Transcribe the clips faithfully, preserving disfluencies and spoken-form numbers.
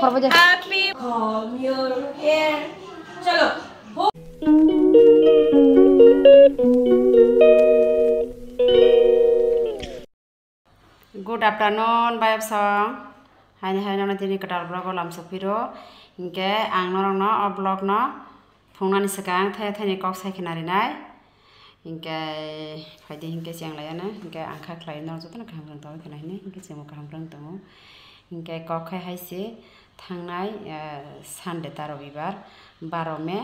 Happy comb your hair. Chalo. Good afternoon, bayapsong. Haini hai nono tini kwtal vlog o lamsok phiro. Hinkhe ang norokno o vlog no phungnani swkang thaya thani kok sai khna rinai. Hinkhe phaidi hinkhe cheng laiya no. Hinkhe ang kha khlai norok jotono kaham rwng tongwi khna hini. Hinkhe chengbo kaham rwng tongo. Hinkhe kok khai hai se thangnai, eh, Sunday ta Robibar, baro May,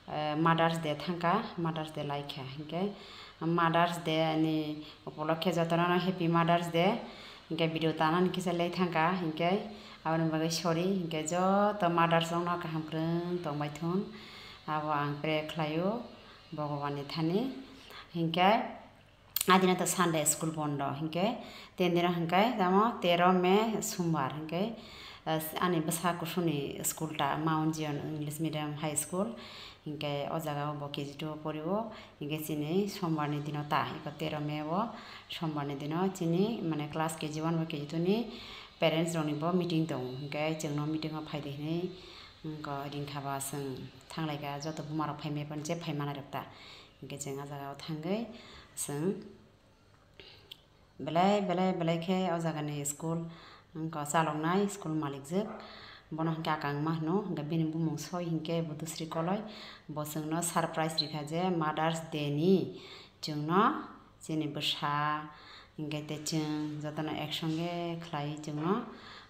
eh, Mother's Day thangkha, Mother's Day laikha. Hinkhe Mother's Day ni upolokhe jotono no Happy Mother's Day. Hinkhe video tanani kisa late thangkha, hinkhe aboni bagwi sorry. Hinkhe joto mothers rokno kaham kwrwng tongbai thun, abo ang pray khlaio Bhagwan ni thani. Hinkhe adino to Sunday school bondo, hinkhe ten dino hinkhe tamo tero May Sombar, hinkhe, eh, ani bwsa kusuni school ta Mount Zion English Medium High School. Hinkhe o jaga o bo K G two o pori o, hinkhe chini Sombar ni dino ta, eko tero May o Sombar ni dino chini mane class K G one bai K G two ni parents rok ni bo meeting tongo, hinkhe chwng no meeting o phai di hinwi wngkha, ringkha ba chwng thang lai kha, joto buma rok phai mani je phai manai rok ta, hinkhe chwng o jaga o thangwi chwng Belai, belai, belai khe o jagani school wngkha chaloknai, school malikjwk. Bono hinkhe akangma hino, hinkhe bini bumung soi hinkhe Budusri Koloi. Bo chwngno surprise rikha je Mother's Day ni chwngno chini bwsa hinkhe tei chwng jotono ek songe khlai chwngno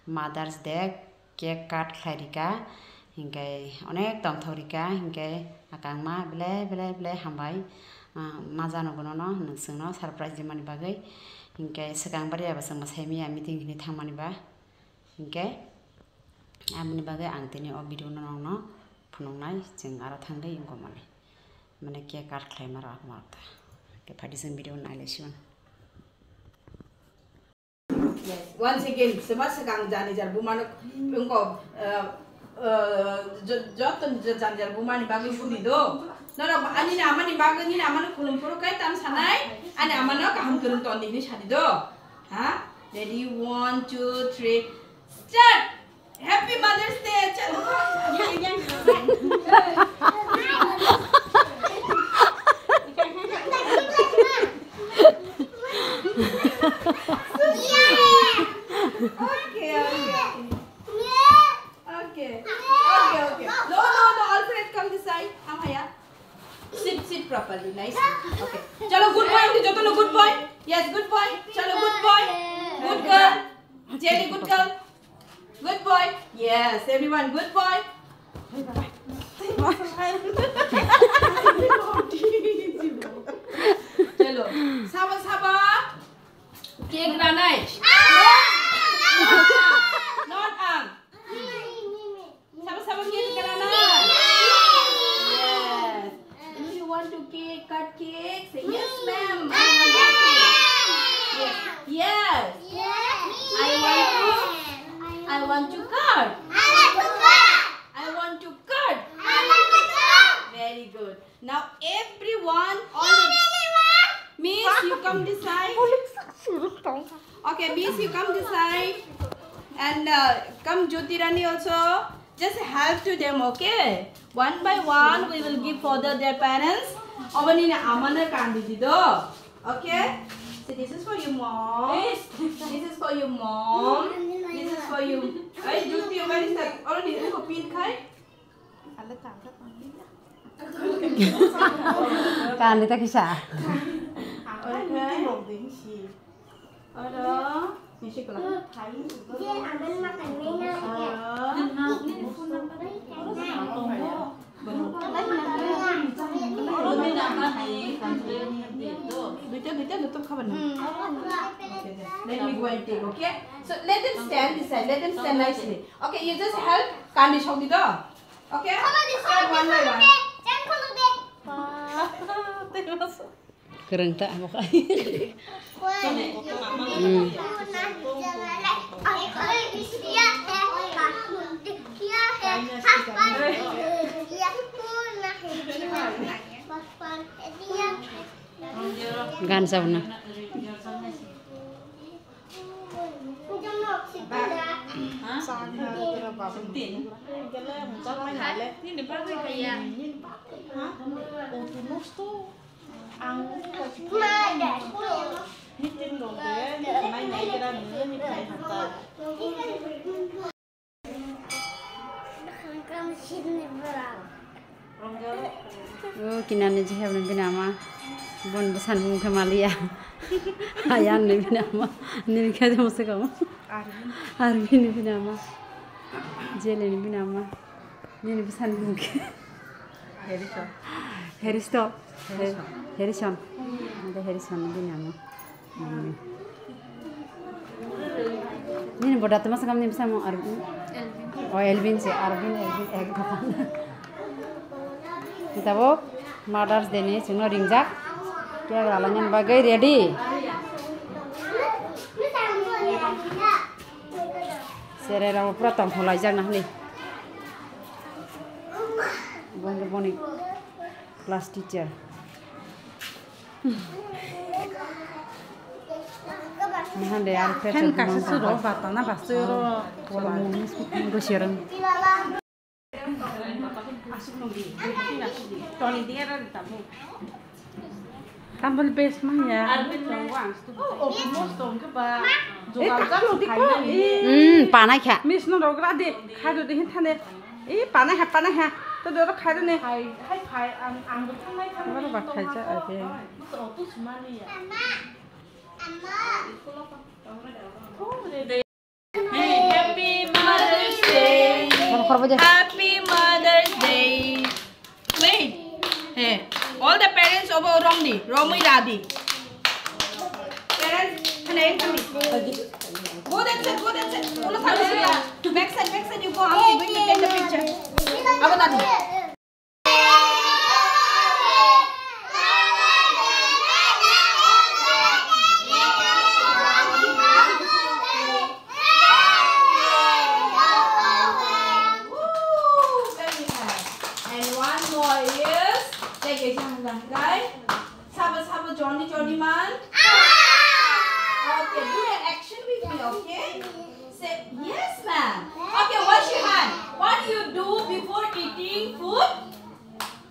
Mother's Day cake cut khlai rika, hinkhe onek tongthok rika, hinkhe akangma belai belai belai hambai, ah, ma jano bonono nwng chwngno surprise rimani bagwi, hinkhe swkang bari abo chwng mwsai maya meeting hinwi thangmani ba, hinkhe aboni bagwi ang tini o video no nokno phunuknai, chwng aro thangwi wngkha mani, mane cake cut khlaima rok ma ta, hinkhe phaidi chwng video no nailai sibon. Yes. Once again, sema swkang jani jar bumano wngkha, uh, uh, jo-, joto jani jar bumani bagwi suni do. Norok ani ni amani bagwi, nini amano khulum phuru kai tam sanai, ani amano kaham kwrwng ton di hinwi sadi do. Ha? Ready, one, two, three, start! Happy Mother's Day! Chalo. Okay, okay. Okay. Okay, okay. No, no, no, Alfred, come this side. Come here. Sit, sit properly, nice. Okay. Chalo, good boy, aunty, jotono good boy. Yes, good boy. Chalo, good boy. Good girl. Jelly, good girl. Good boy. Yes, everyone, good boy. Chalo. Sabo, sabo. Cake ranai. Not ang. Sabo, sabo, cake ranai. Yes. Do you want to cake, cut cake? Say, "Yes, ma'am. I want to cake." Yes. Yes. I want to, I want to cut. I want to cut. I want to cut. Very good. Now everyone, all the Miss, you come this side. Okay, Miss, you come this side. And, uh, come Jyoti Rani also. Just help to them, okay? One by one, we will give for the, their parents. Oboni na amana kandi di do. Okay? So this is for you, mom. This is for you, mom. This is for you. Hey, Jyoti, where is that? Oro ni ko pin khai. Kandi ta kisa. Oro. Oro. Duita, duita, duita khabar na. Let me go and take, okay? So let them stand this side. Let them stand nicely. Okay, you just help. Kandi sokdi do. Okay? Start one by one. Kwrwng ta amo kha. Hmm. Gan sauna. Nini bagwi kaya. O kinani je hebni bini ama. Bon bwsani mungkhe maliya. Ayan ni bini ama. Nini khe mo se kamo. Arvin ni bini ama. Jele ni bini ama. Nini bwsani mungkhe. Harrison. Harrison. Harrison. Harrison. Ande Harrison ni bini ama. Nini boda tuma sakam ni bwsamo Arvin. O Elvin se Arvin Elvin ek dapan. Kitabok Mother's Day ni chwngno ringjak. Cake ralainani bagwi ready. Cherai rok pura tongthok laijak nahni. Boni boni class teacher. Hande ar phe Fan chok kaisa mangta. Suro batana basu ro. Cholo mung suk mung do serang. Toni dia ra tamu. Tambal bes maya. Ar bin tongo ang stu. Oh, oh, mos tong ke ba. Eh, jogal tak lo dikko. Hmm, panai kha. Miss no rogra de. Khai do de hin thane. Eh, panai ha, panai ha. To do khai do ne. Hai, hai, phai, ang, ang bo thangnai, thangnai. Aro ba khai ja, age. Mos auto sumani ya. Hey, happy Mother's Day. Happy Mother's Day. Wait. Hey, all the parents obo romdi, romwi radi. Parents, hanai kami. Go that side, go that side. Ulo thang sila. Back side, back side you go. I'm going to take the picture. Abo tadi. Woo, very nice. And one more is, take a jump, right? Sabo, sabo, Johnny, Johnny man. Okay, do an action with me, okay? Say, "Yes, ma'am." Okay, wash your hand. What do you do before eating food?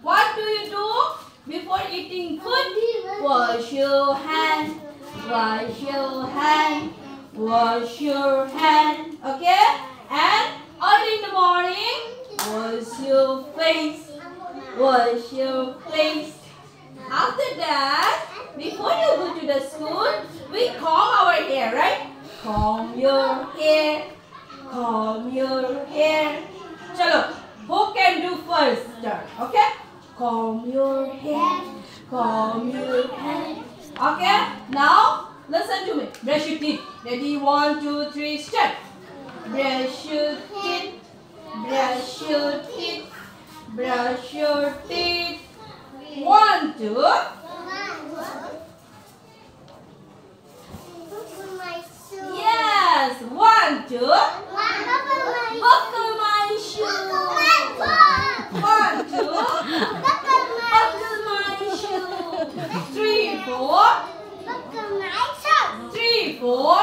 What do you do before eating food? Wash your hand. Wash your hand. Wash your hand. Okay? And early in the morning, wash your face. Wash your face. After that, before you go to the school, we comb our hair, right? Comb your hair, comb your hair. Chalo, who can do first turn, okay? Comb your hair, comb your hair. Okay, now listen to me. Brush your teeth. Ready, one, two, three, start. Brush your teeth. Brush your teeth. Brush your teeth. One, two. Yes. One, two. Buckle my shoe. One, two. Buckle my shoe. Three, four. Three, four.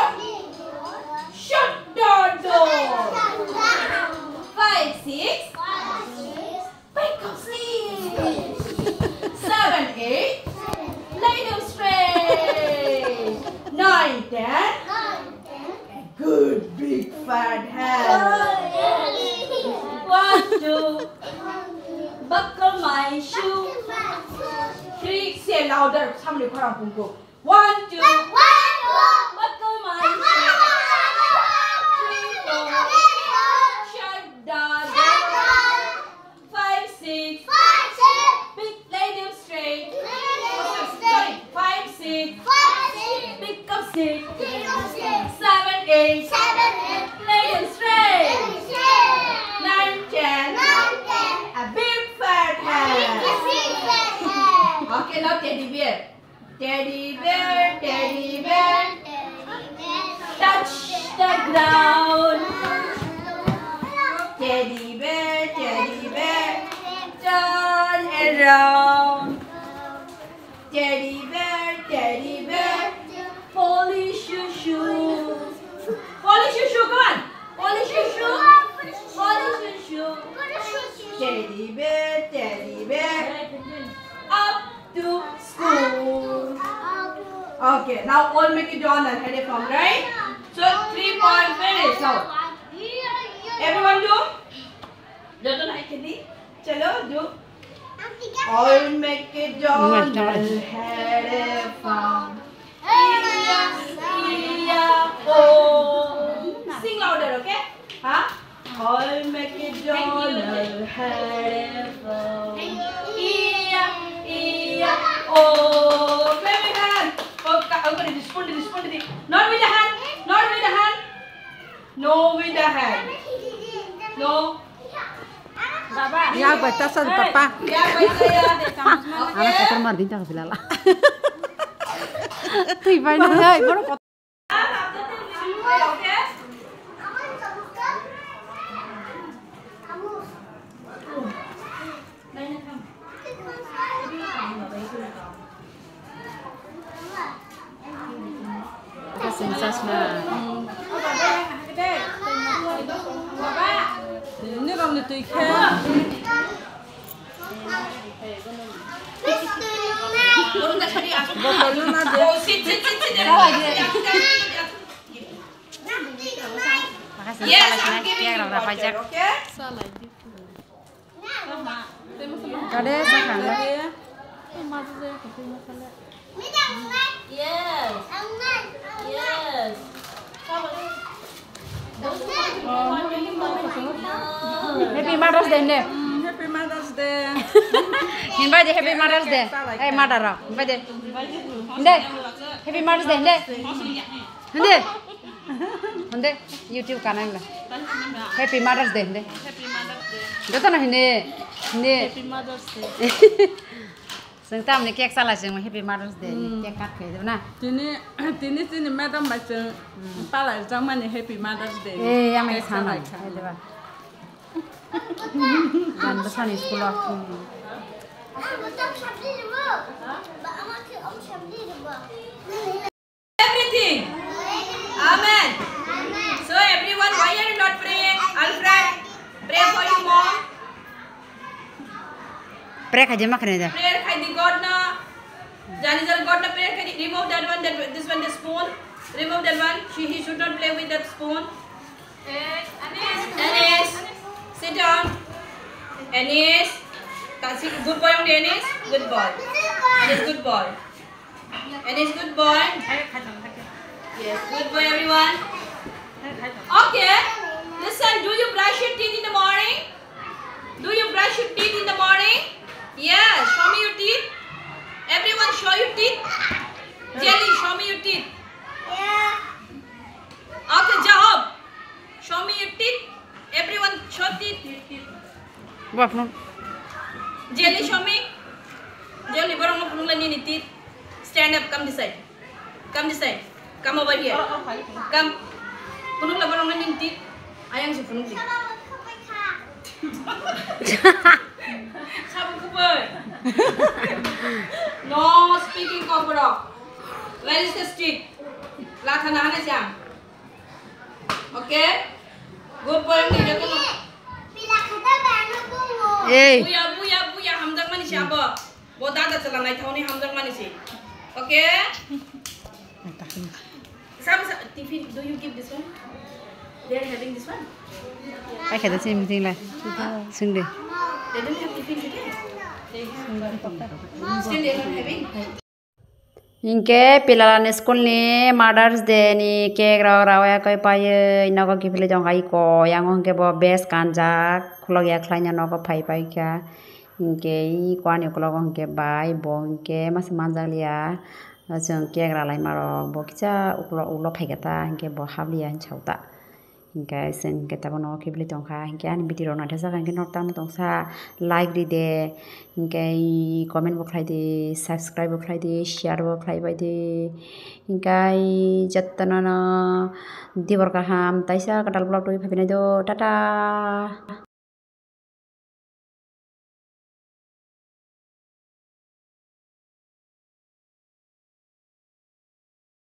Shut the door. Five, six. Pick up six. Seven, eight. Lay them straight. Nine, ten. Good big fat hand. One, two. Buckle my shoe. Three, say louder. Samni khorang pungko. One, two. Buckle my shoe. Three, four. Shut the door. Five, six. Pick, lay them straight. Sorry, five, six. Pick up six. Seven, eight. Lay them straight. Nine, ten. A big fat hand. Okay, now teddy bear. Teddy bear, teddy bear, touch the ground. Teddy bear, teddy bear, turn around. Teddy bear, teddy bear, polish your shoes. Polish your shoe, come on. Polish your shoe. Okay, now all make a doll and head a farm, right? So three point finish now. Everyone do? Joto nai khedi. Chalo, do. All make a doll and head a farm. Iya, iya, oh. Sing louder, okay? Huh? All make a doll and head a farm. Iya, iya, oh. Clap your hand. Oh, ka-, oh, kore, spoon didi, spoon didi. Not with the hand. Not with the hand. No with the hand. No. Baba. Ya, bata san papa. Ya, bata ya. Anak kotor mar din ta bilala. Tui bai na, hey, boro kotor. Kasing chasma. Ini rong ni tui khe. Botol luna de. Makasih. Yes, I'm giving you water, okay? Kade sakang. Yes. Yes. Happy Mother's Day, ne? Mm, Happy Mother's Day. Hinbai de Happy Mother's Day. Hey, mother rok. Hinbai de. Hinde. Happy Mother's Day, hinde. Hinde. Hinde. YouTube kanang la. Happy Mother's Day, hinde. Happy Mother's Day. Joto no hinde. Hinde. Happy Mother's Day. Chwng tamni cake chala, chwng Happy Mother's Day ni cake cut khe na. Tini, tini chini madam bai chwng pala rijak mani Happy Mother's Day. Eh, yang cake sana. Hai diba. Gan bwsani school o. Everything. Amen. So everyone, why are you not praying? Alfred, pray for your mom. Pray khaidi ma khaidi da. Prayer khaidi God na. Jani jal God na prayer khaidi. Remove that one, that, this one, the spoon. Remove that one. She, he should not play with that spoon. Anis, sit down. Anis, good boy only, Anis. Good boy. Anis, good boy. And it's good boy. Yes, good boy, everyone. Okay, listen, do you brush your teeth in the morning? Do you brush your teeth in the morning? Yeah, show me your teeth. Everyone, show your teeth. Jelly, show me your teeth. Okay, Jahob. Show me your teeth. Everyone, show teeth. Bo phunuk. Jelly, show me. Jelly, borok no phunuk lai nini teeth. Stand up, come this side. Come this side. Come over here. Come. Phunuk lai borok no nini teeth. Ayang si phunuk di. Sabo kubai. No speaking kok borok. Where is the stick? Latha na hana jam. Okay? Good boy, ang joto no. Ei. Buya, buya, buya, hamjak mani si abo. Bo dada chala naithao ni hamjak mani si. Okay? Sam, sa, tiffin, do you give this one? They are having this one? Ai, kada sini meeting lai. Sini. They don't have tiffin today? Still they are not having? Hinkhe pilalani school ni Mother's Day ni cake rok rawya khe paiwi nogo kiphilwi tongkha iko. Yang o hinkhe bo bes kanjak khulokya khlaina nogo phai paikha. Hinkhe iko ani ukologo hinkhe bai bo hinkhe masa manjakliya. Chwng cake ralaima rok bo kisa ulo ulo phaikha ta hinkhe bo habliya hinwi sao ta. Hinkhe chwng hinkhe tabuk nogo kiphilwi tongkha, hinkhe ani video rok naithokjak hinkhe norok tamo tongsa like ride, hinkhe comment bo khlaidi, subscribe bo khlaidi, share bo khlaibaidi, hinkhe jotono no dibor kaham taisa kwtal vlog twi phaiphinaidi, tata.